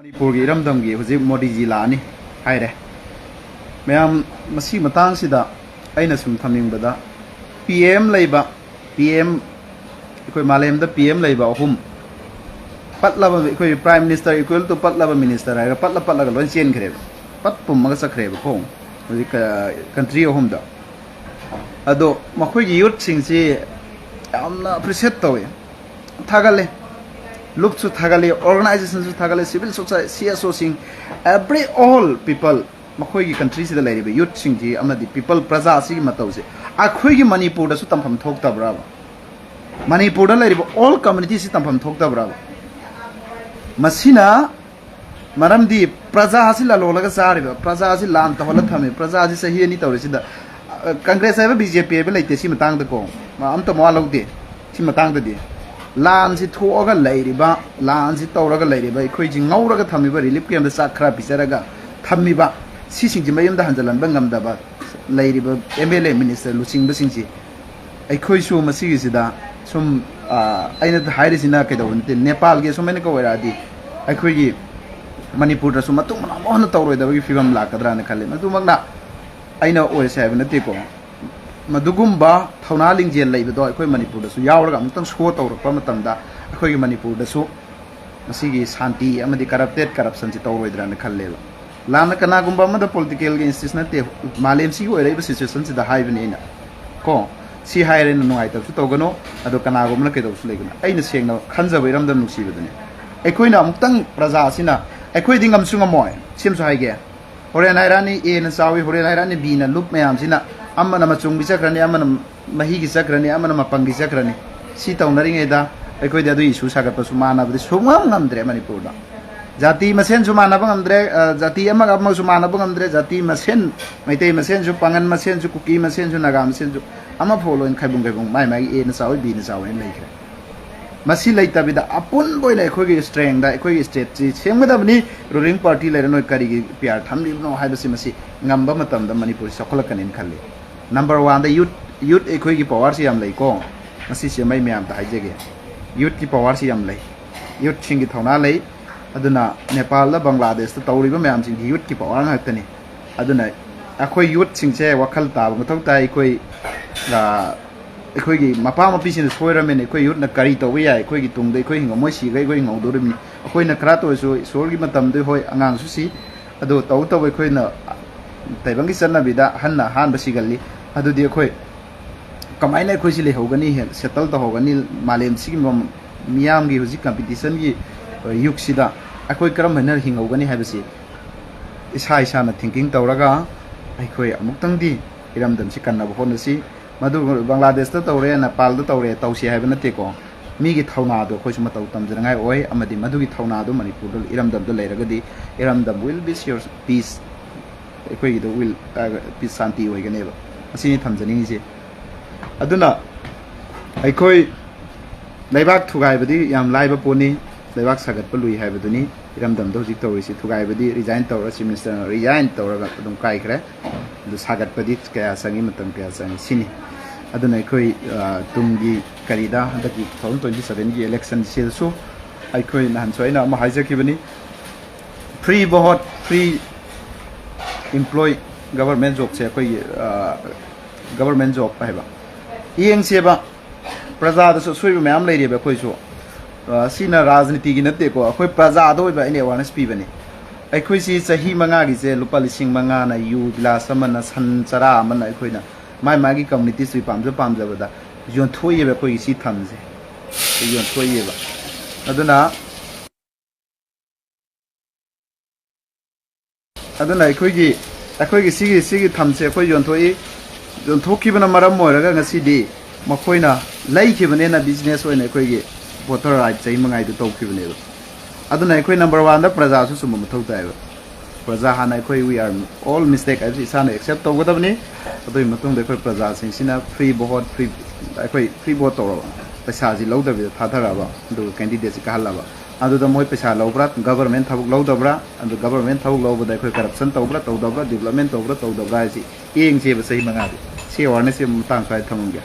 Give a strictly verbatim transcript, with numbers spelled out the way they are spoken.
ꯃꯅꯤꯄꯨꯔꯒꯤ ꯏꯔꯝꯗꯝꯒꯤ ꯍꯧꯖꯤꯛ ꯃꯣꯗꯤꯖꯤ ꯂꯥꯛꯑꯅꯤ ꯍꯥꯏꯔꯦ꯫ ꯃꯌꯥꯝ, ꯃꯁꯤ ꯃꯇꯥꯡꯁꯤꯗ ꯑꯩꯅ ꯁꯨꯝ ꯊꯝꯅꯤꯡꯕꯗ, ꯄꯤ ꯑꯦꯝ ꯂꯩꯕ, ꯄꯤ ꯑꯦꯝ, ꯑꯩꯈꯣꯏ ꯃꯥꯂꯦꯝꯗ ꯄꯤ ꯑꯦꯝ ꯂꯩꯕ ꯑꯍꯨꯝ ꯄꯠꯂꯕ, ꯑꯩꯈꯣꯏ Prime Minister equal to ꯄꯠꯂꯕ minister ꯍꯥꯏꯔꯒ ꯄꯠꯂ ꯄꯠꯂꯒ ꯂꯣꯏ ꯆꯦꯟꯈ꯭ꯔꯦꯕ, ꯄꯠ ꯄꯨꯝꯃꯒ ꯆꯠꯈ꯭ꯔꯦꯕ ꯈꯣꯡ ꯍꯧꯖꯤꯛ ꯀꯟꯇ꯭ꯔꯤ ꯑꯍꯨꯝꯗ꯫ ꯑꯗꯣ ꯃꯈꯣꯏꯒꯤ ꯌꯨꯠꯁꯤꯡꯁꯤ ꯌꯥꯝꯅ ꯑꯦꯄ꯭ꯔꯤꯁꯤꯌꯦꯠ ꯇꯧꯋꯤ, ꯊꯥꯒꯠꯂꯦ꯫ ꯂꯨꯞꯁꯨ ꯊꯥꯒꯠꯂꯤ, ꯑꯣꯔꯒꯅꯥꯏꯖꯦꯁꯟꯁꯨ ꯊꯥꯒꯠꯂꯤ, civil society, C S ꯑꯣꯁꯤꯡ, every all people, ꯃꯈꯣꯏꯒꯤ ꯀꯟꯇ꯭ꯔꯤꯁꯤꯗ ꯂꯩꯔꯤꯕ ꯌꯨꯠꯁꯤꯡꯁꯤ ꯑꯃꯗꯤ ꯄꯤꯄꯜ, ꯄ꯭ꯔꯖꯥ ꯑꯁꯤꯒꯤ ꯃꯇꯧꯁꯦ ꯑꯩꯈꯣꯏꯒꯤ ꯃꯅꯤꯄꯨꯔꯗꯁꯨ ꯇꯝꯐꯝ ꯊꯣꯛꯇꯕ꯭ꯔꯕ? ꯃꯅꯤꯄꯨꯔꯗ ꯂꯩꯔꯤꯕ ꯑꯣꯜ ꯀꯝꯃ꯭ꯌꯨꯅꯤꯇꯤꯁꯤ ꯇꯝꯐꯝ ꯊꯣꯛꯇꯕ꯭ꯔꯕ? ꯃꯁꯤꯅ ꯃꯔꯝꯗꯤ ꯄ꯭ꯔꯖꯥ ꯑꯁꯤ ꯂꯂꯣꯜꯂꯒ ꯆꯥꯔꯤꯕ, ꯄ꯭ꯔꯖꯥ ꯑꯁꯤ ꯂꯥꯟ ꯇꯧꯍꯜꯂ ꯊꯝꯃꯤ, ꯄ꯭ꯔꯖꯥ ꯑꯁꯤ ꯆꯍꯤ ꯑꯅꯤ ꯇꯧꯔꯤꯁꯤꯗ, ꯑ, ꯀꯪꯒ꯭ꯔꯦꯁ ꯍꯥꯏꯕ, ꯕꯤ ꯖꯦ ꯄꯤ ꯍꯥꯏꯕ ꯂꯩꯇꯦ ꯁꯤ ꯃꯇꯥꯡꯗꯀꯣ꯫ ꯃꯥ ꯑꯝꯇ ꯃꯋꯥ ꯂꯧꯗꯦ ꯁꯤ ꯃꯇꯥꯡꯗꯗꯤ꯫ ꯂꯥꯟꯁꯤ ꯊꯣꯛꯑꯒ ꯂꯩꯔꯤꯕ, ꯂꯥꯟꯁꯤ ꯇꯧꯔꯒ ꯂꯩꯔꯤꯕ, ꯑꯩꯈꯣꯏꯁꯤ ꯉꯧꯔꯒ ꯊꯝꯃꯤꯕ, ꯔꯤꯂꯤꯐ ꯀꯦꯝꯗ ꯆꯥꯛ ꯈꯔ ꯄꯤꯖꯔꯒ ꯊꯝꯃꯤꯕ, ꯁꯤꯁꯤꯡꯁꯤ ꯃꯌꯨꯝꯗ ꯍꯟꯖꯤꯜꯍꯟꯕ ꯉꯝꯗꯕ ꯂꯩꯔꯤꯕ ꯑꯦꯝ ꯑꯦꯜ ꯑꯦ, ꯃꯤꯅꯤꯁꯇꯔ, ꯂꯨꯆꯤꯡꯕꯁꯤꯡꯁꯤ ꯑꯩꯈꯣꯏꯁꯨ ꯃꯁꯤꯒꯤꯁꯤꯗ ꯁꯨꯝ, ꯑ, ꯑꯩꯅ ꯍꯥꯏꯔꯤꯁꯤꯅ ꯀꯩꯗꯧꯕ ꯅꯠꯇꯦ, ꯅꯦꯄꯥꯜꯒꯤ ꯑꯁꯨꯃꯥꯏꯅ ꯑꯣꯏꯔꯛꯑꯗꯤ ꯑꯩꯈꯣꯏꯒꯤ ꯃꯅꯤꯄꯨꯔꯗꯁꯨ ꯃꯇꯨꯡ ꯃꯅꯥꯎ ꯍꯟꯅ ꯇꯧꯔꯣꯏꯗꯕꯒꯤ ꯐꯤꯕꯝ ꯂꯥꯛꯀꯗ꯭ꯔꯥꯅ ꯈꯜꯂꯤ꯫ ꯃꯗꯨꯃꯛꯅ ꯑꯩꯅ ꯑꯣꯏꯔꯁꯦ ꯍꯥꯏꯕ ꯅꯠꯇꯦꯀꯣ꯫ ꯃꯗꯨꯒꯨꯝꯕ ꯊꯧꯅꯥ ꯂꯤꯡꯖꯦꯜ ꯂꯩꯕꯗꯣ ꯑꯩꯈꯣꯏ ꯃꯅꯤꯄꯨꯔꯗꯁꯨ ꯌꯥꯎꯔꯒ ꯑꯃꯨꯛꯇꯪ ꯁꯣ ꯇꯧꯔꯛꯄ ꯃꯇꯝꯗ ꯑꯩꯈꯣꯏꯒꯤ ꯃꯅꯤꯄꯨꯔꯗꯁꯨ ꯃꯁꯤꯒꯤ ꯁꯥꯟꯇꯤ ꯑꯃꯗꯤ ꯀꯔꯞꯇꯦꯠ, ꯀꯔꯞꯁꯟꯁꯤ ꯇꯧꯔꯣꯏꯗ꯭ꯔꯥꯅ ꯈꯜꯂꯦꯕ꯫ ꯂꯥꯟꯅ ꯀꯅꯥꯒꯨꯝꯕ ꯑꯃꯗ, ꯄꯣꯂꯤꯇꯤꯀꯦꯜꯒꯤ ꯏꯟꯁꯇꯤꯇ꯭ꯌꯨꯁꯟ ꯅꯠꯇꯦ, ꯃꯥꯂꯦꯝꯁꯤꯒꯤ ꯑꯣꯏꯔꯛꯏꯕ ꯁꯤꯆꯨꯋꯦꯁꯟꯁꯤꯗ ꯍꯥꯏꯕꯅꯤ ꯑꯩꯅ ꯀꯣ꯫ ꯁꯤ ꯍꯥꯏꯔꯦꯅ ꯅꯨꯡꯉꯥꯏꯇꯕꯁꯨ ꯇꯧꯒꯅꯨ, ꯑꯗꯣ ꯀꯅꯥꯒꯨꯝꯕꯅ ꯀꯩꯗꯧꯕꯁꯨ ꯂꯩꯒꯅꯤ꯫ ꯑꯩꯅ ꯁꯦꯡꯅ ꯈꯟꯖꯕ ꯏꯔꯝꯗꯝ ꯅꯨꯡꯁꯤꯕꯗꯨꯅꯤ꯫ ꯑꯩꯈꯣꯏꯅ ꯑꯃꯨꯛꯇꯪ ꯄ꯭ꯔꯖꯥ ꯑꯁꯤꯅ, ꯑꯩꯈꯣꯏꯗꯤ ꯉꯝꯁꯨ ꯉꯝꯃꯣꯏ, ꯁꯤꯃꯁꯨ ꯍꯥꯏꯒꯦ꯫ ꯍꯣꯔꯦꯟ ꯍꯥꯏꯔꯛꯑꯅꯤ ꯑꯦꯅ ꯆꯥꯎꯏ, ꯍꯣꯔꯦꯟ ꯍꯥꯏꯔꯛꯑꯅꯤ ꯕꯤꯅ ꯂꯨꯞ ꯃꯌꯥꯝꯁꯤꯅ, ꯑꯃꯅ ꯃꯆꯨꯝꯒꯤ ꯆꯠꯈ꯭ꯔꯅꯤ, ꯑꯃꯅ ꯃꯍꯤꯒꯤ ꯆꯠꯈ꯭ꯔꯅꯤ, ꯑꯃꯅ ꯃꯄꯪꯒꯤ ꯆꯠꯈ꯭ꯔꯅꯤ꯫ ꯁꯤ ꯇꯧꯅꯔꯤꯉꯩꯗ ꯑꯩꯈꯣꯏꯗꯤ ꯑꯗꯨꯒꯤ ꯏꯁꯨ ꯁꯥꯒꯠꯄꯁꯨ ꯃꯥꯟꯅꯕꯗꯤ ꯁꯨꯡꯉꯝ ꯉꯝꯗ꯭ꯔꯦ ꯃꯅꯤꯄꯨꯔꯗ꯫ ꯖꯥꯇꯤ ꯃꯁꯦꯟꯁꯨ ꯃꯥꯟꯅꯕ ꯉꯝꯗ꯭ꯔꯦ, ꯑ, ꯖꯥꯇꯤ ꯑꯃꯒ ꯑꯃꯒꯁꯨ ꯃꯥꯟꯅꯕ ꯉꯝꯗ꯭ꯔꯦ, ꯖꯥꯇꯤ ꯃꯁꯦꯟ, ꯃꯩꯇꯩ ꯃꯁꯦꯟꯁꯨ, ꯄꯥꯉꯟ ꯃꯁꯦꯟꯁꯨ, ꯀꯨꯀꯤ ꯃꯁꯦꯟꯁꯨ, ꯅꯥꯒꯥ ꯃꯁꯦꯟꯁꯨ, ꯑꯃꯐꯥꯎ ꯂꯣꯏꯅ ꯈꯥꯏꯕꯨꯡ ꯈꯥꯏꯕꯨꯡ, ꯃꯥꯏ ꯃꯥꯏꯒꯤ ꯑꯦꯅ ꯆꯥꯎꯏ, ꯕꯤꯅ ꯆꯥꯎꯏꯅ ꯂꯩꯈ꯭ꯔꯦ꯫ ꯃꯁꯤ ꯂꯩꯇꯕꯤꯗ ꯑꯄꯨꯟꯕ ꯑꯣꯏꯅ ꯑꯩꯈꯣꯏꯒꯤ ꯁ꯭ꯇꯔꯦꯡꯗ ꯑꯩꯈꯣꯏꯒꯤ ꯁ꯭ꯇꯦꯠꯁꯤ ꯁꯦꯝꯒꯗꯕꯅꯤ꯫ ꯔꯨꯂꯤꯡ ꯄꯥꯔꯇꯤ ꯂꯩꯔ ꯅꯣꯏ ꯀꯔꯤꯒꯤ ꯄꯤ ꯑꯥꯔ ꯊꯝꯂꯤꯕꯅꯣ ꯍꯥꯏꯕꯁꯤ, ꯃꯁꯤ ꯉꯝꯕ ꯃꯇꯝꯗ ꯃꯅꯤꯄꯨꯔꯁꯤ ꯆꯥꯎꯈꯠꯂꯛꯀꯅꯤꯅ ꯈꯜꯂꯤ꯫ ꯅꯝꯕꯔ ꯋꯥꯟꯗ ꯌꯨꯠ, ꯌꯨꯠ ꯑꯩꯈꯣꯏꯒꯤ ꯄꯋꯥꯔꯁꯤ ꯌꯥꯝ ꯂꯩꯀꯣ꯫ ꯉꯁꯤꯁꯦ ꯃꯩ ꯃꯌꯥꯝꯗ ꯍꯥꯏꯖꯒꯦ, ꯌꯨꯠꯀꯤ ꯄꯋꯥꯔꯁꯤ ꯌꯥꯝ ꯂꯩ, ꯌꯨꯠꯁꯤꯡꯒꯤ ꯊꯧꯅꯥ ꯂꯩ꯫ ꯑꯗꯨꯅ ꯅꯦꯄꯥꯜꯗ, ꯕꯪꯒ꯭ꯂꯥꯗꯦꯁꯇ ꯇꯧꯔꯤꯕ ꯃꯌꯥꯝꯁꯤꯡꯁꯤ ꯌꯨꯠꯀꯤ ꯄꯋꯥꯔ ꯉꯥꯛꯇꯅꯤ꯫ ꯑꯗꯨꯅ ꯑꯩꯈꯣꯏ ꯌꯨꯠꯁꯤꯡꯁꯦ ꯋꯥꯈꯜ ꯇꯥꯕ ꯃꯊꯧ ꯇꯥꯏ꯫ ꯑꯩꯈꯣꯏ, ꯑ, ꯑꯩꯈꯣꯏꯒꯤ ꯃꯄꯥ ꯃꯄꯤꯁꯤꯡꯅ ꯁꯣꯏꯔꯝꯃꯦꯅ ꯑꯩꯈꯣꯏ ꯌꯨꯠꯅ ꯀꯔꯤ ꯇꯧꯕ ꯌꯥꯏ? ꯑꯩꯈꯣꯏꯒꯤ ꯇꯨꯡꯗ ꯑꯩꯈꯣꯏ ꯍꯤꯡꯉꯝꯃꯣꯏ, ꯁꯤꯈ꯭ꯔꯦ, ꯑꯩꯈꯣꯏ ꯍꯤꯡꯍꯧꯗꯣꯔꯤꯕꯅꯤ꯫ ꯑꯩꯈꯣꯏꯅ ꯈꯔꯇ ꯑꯣꯏꯔꯁꯨ ꯏꯁꯣꯔꯒꯤ ꯃꯇꯝꯗ, ꯍꯣꯏ, ꯑꯉꯥꯡꯁꯨ ꯁꯤ, ꯑꯗꯣ ꯇꯧ ꯇꯧ ꯑꯩꯈꯣꯏꯅ ꯇꯥꯏꯕꯪꯒꯤ ꯆꯠꯅꯕꯤꯗ ꯑꯍꯟꯅ ꯑꯍꯥꯟꯕ ꯁꯤꯒꯜꯂꯤ꯫ ꯑꯗꯨꯗꯤ ꯑꯩꯈꯣꯏ ꯀꯃꯥꯏꯅ ꯑꯩꯈꯣꯏꯁꯤ ꯂꯩꯍꯧꯒꯅꯤ, ꯍꯦ-, ꯁꯦꯇꯜ ꯇꯧꯍꯧꯒꯅꯤ? ꯃꯥꯂꯦꯝꯁꯤꯒꯤ ꯃ-, ꯃꯤꯌꯥꯝꯒꯤ ꯍꯧꯖꯤꯛ ꯀꯝꯄꯤꯇꯤꯁꯟꯒꯤ, ꯑ, ꯌꯨꯒꯁꯤꯗ ꯑꯩꯈꯣꯏ ꯀꯔꯝ ꯍꯥꯏꯅ ꯍꯤꯡꯍꯧꯒꯅꯤ ꯍꯥꯏꯕꯁꯤ ꯏꯁꯥ ꯏꯁꯥꯅ ꯊꯤꯡꯀꯤꯡ ꯇꯧꯔꯒ ꯑꯩꯈꯣꯏ ꯑꯃꯨꯛꯇꯪꯗꯤ ꯏꯔꯝꯗꯝꯁꯤ ꯀꯟꯅꯕ ꯍꯣꯠꯅꯁꯤ꯫ ꯃꯗꯨ ꯕꯪꯒ꯭ꯂꯥꯗꯦꯁꯇ ꯇꯧꯔꯦ, ꯅꯦꯄꯥꯜꯗ ꯇꯧꯔꯦ, ꯇꯧꯁꯤ ꯍꯥꯏꯕ ꯅꯠꯇꯦꯀꯣ꯫ ꯃꯤꯒꯤ ꯊꯧꯅꯥꯗꯣ ꯑꯩꯈꯣꯏꯁꯨ ꯃꯇꯧ ꯇꯝꯖꯅꯤꯡꯉꯥꯏ ꯑꯣꯏ, ꯑꯃꯗꯤ ꯃꯗꯨꯒꯤ ꯊꯧꯅꯥꯗꯣ ꯃꯅꯤꯄꯨꯔꯗ, ꯏꯔꯝꯗꯝꯗ ꯂꯩꯔꯒꯗꯤ ꯏꯔꯝꯗꯝ will be sure peace, ꯑꯩꯈꯣꯏꯒꯤꯗ will, ꯑ, peace, ꯁꯥꯟꯇꯤ ꯑꯣꯏꯒꯅꯦꯕ꯫ ꯑꯁꯤꯅꯤ ꯊꯝꯖꯅꯤꯡꯉꯤꯁꯦ꯫ ꯑꯗꯨꯅ ꯑꯩꯈꯣꯏ ꯂꯩꯕꯥꯛ ꯊꯨꯒꯥꯏꯕꯗꯤ ꯌꯥꯝ ꯂꯥꯏꯕ ꯄꯣꯠꯅꯤ, ꯂꯩꯕꯥꯛ ꯁꯥꯒꯠꯄ ꯂꯨꯏ ꯍꯥꯏꯕꯗꯨꯅꯤ꯫ ꯏꯔꯝꯗꯝꯗ ꯍꯧꯖꯤꯛ ꯇꯧꯔꯤꯁꯤ, ꯊꯨꯒꯥꯏꯕꯗꯤ resign ꯇꯧꯔ, Chief Minister ꯅ resign ꯇꯧꯔꯒ ꯑꯗꯨꯝ ꯀꯥꯏꯈ꯭ꯔꯦ꯫ ꯑꯗꯨ ꯁꯥꯒꯠꯄꯗꯤ ꯀꯌꯥ ꯆꯪꯏ, ꯃꯇꯝ ꯀꯌꯥ ꯆꯪꯏ, ꯁꯤꯅꯤ꯫ ꯑꯗꯨꯅ ꯑꯩꯈꯣꯏ, ꯑ, ꯇꯨꯡꯒꯤ ꯀꯔꯤꯗ, ꯍꯟꯗꯛꯀꯤ two thousand twenty seven ꯒꯤ election ꯁꯤꯗꯁꯨ ꯑꯩꯈꯣꯏ ꯅꯍꯥꯟꯁꯨ ꯑꯩꯅ ꯑꯃ ꯍꯥꯏꯖꯈꯤꯕꯅꯤ, free vote, free employ, government job ꯁꯦ ꯑꯩꯈꯣꯏꯒꯤ, ꯑ, government job ꯍꯥꯏꯕ ꯌꯦꯡꯁꯦꯕ꯫ ꯄ꯭ꯔꯖꯥꯗꯁꯨ ꯑꯁꯣꯏꯕ ꯃꯌꯥꯝ ꯂꯩꯔꯦꯕ ꯑꯩꯈꯣꯏꯁꯨ꯫ ꯑ, ꯁꯤꯅ ꯔꯥꯖꯅꯤꯇꯤꯒꯤ ꯅꯠꯇꯦꯀꯣ, ꯑꯩꯈꯣꯏ ꯄ꯭ꯔꯖꯥꯗ ꯑꯣꯏꯕ ꯑꯩꯅ awareness ꯄꯤꯕꯅꯤ꯫ ꯑꯩꯈꯣꯏꯁꯤ ꯆꯍꯤ ꯃꯉꯥꯒꯤꯁꯦ ꯂꯨꯄꯥ ꯂꯤꯁꯤꯡ ꯃꯉꯥꯅ ꯌꯨ ꯒꯤꯂꯥꯁ ꯑꯃꯅ, ꯁꯟ ꯆꯔꯥ ꯑꯃꯅ ꯑꯩꯈꯣꯏꯅ ꯃꯥꯏ ꯃꯥꯒꯤ community ꯁꯨ ꯄꯥꯝꯖ ꯄꯥꯝꯖꯕꯗ ꯌꯣꯟꯊꯣꯛꯏꯕ, ꯑꯩꯈꯣꯏꯒꯤ ꯁꯤ ꯊꯝꯁꯦ ꯌꯣꯟꯊꯣꯛꯏꯕ꯫ ꯑꯗꯨꯅ ꯑꯗꯨꯅ ꯑꯩꯈꯣꯏꯒꯤ, ꯑꯩꯈꯣꯏꯒꯤ ꯁꯤꯒꯤ, ꯁꯤꯒꯤ ꯊꯝꯁꯦ ꯑꯩꯈꯣꯏ ꯌꯣꯟꯊꯣꯛꯏ꯫ ꯌꯣꯟꯊꯣꯛꯈꯤꯕꯅ ꯃꯔꯝ ꯑꯣꯏꯔꯒ ꯉꯁꯤꯗꯤ ꯃꯈꯣꯏꯅ ꯂꯩꯈꯤꯕꯅꯦꯅ business ꯑꯣꯏꯅ ꯑꯩꯈꯣꯏꯒꯤ voter right ꯆꯍꯤ ꯃꯉꯥꯒꯤꯗꯨ ꯇꯧꯈꯤꯕꯅꯦꯕ꯫ ꯑꯗꯨꯅ ꯑꯩꯈꯣꯏ number one ꯗ ꯄ꯭ꯔꯖꯥꯁꯨ ꯆꯨꯝꯕ ꯃꯊꯧ ꯇꯥꯏꯌꯦꯕ꯫ ꯄ꯭ꯔꯖꯥ ꯍꯥꯟꯅ ꯑꯩꯈꯣꯏ, we are all mistake ꯍꯥꯏꯕꯁꯤ ꯏꯁꯥꯅ accept ꯇꯧꯒꯗꯕꯅꯤ꯫ ꯑꯗꯨꯒꯤ ꯃꯇꯨꯡꯗ ꯑꯩꯈꯣꯏ ꯄ꯭ꯔꯖꯥꯁꯤꯡꯁꯤꯅ free vote, free, ꯑꯩꯈꯣꯏ free vote ꯇꯧꯔꯕ, ꯄꯩꯁꯥꯁꯤ ꯂꯧꯗꯕꯤꯗ ꯊꯥꯗꯔꯛꯑꯕ, ꯑꯗꯨꯒ candidate ꯁꯤ ꯀꯥꯍꯜꯂꯕ, ꯑꯗꯨꯗ ꯃꯣꯏ ꯄꯩꯁꯥ ꯂꯧꯕ꯭ꯔꯥ, government ꯊꯕꯛ ꯂꯧꯗꯕ꯭ꯔꯥ, ꯑꯗꯨ government ꯊꯕꯛ ꯂꯧꯕꯗ ꯑꯩꯈꯣꯏ corruption ꯇꯧꯕ꯭ꯔꯥ ꯇꯧꯗꯕ꯭ꯔꯥ, development ꯇꯧꯕ꯭ꯔꯥ ꯇꯧꯗꯕ꯭ꯔꯥ ꯍꯥꯏꯁꯤ ꯌꯦꯡꯁꯦꯕ ꯆꯍꯤ ꯃꯉꯥꯗꯤ꯫ ꯁꯤ awareness ꯁꯤ ꯃꯇꯥꯡ ꯁ꯭ꯋꯥꯏꯗ ꯊꯝꯃꯝꯒꯦ꯫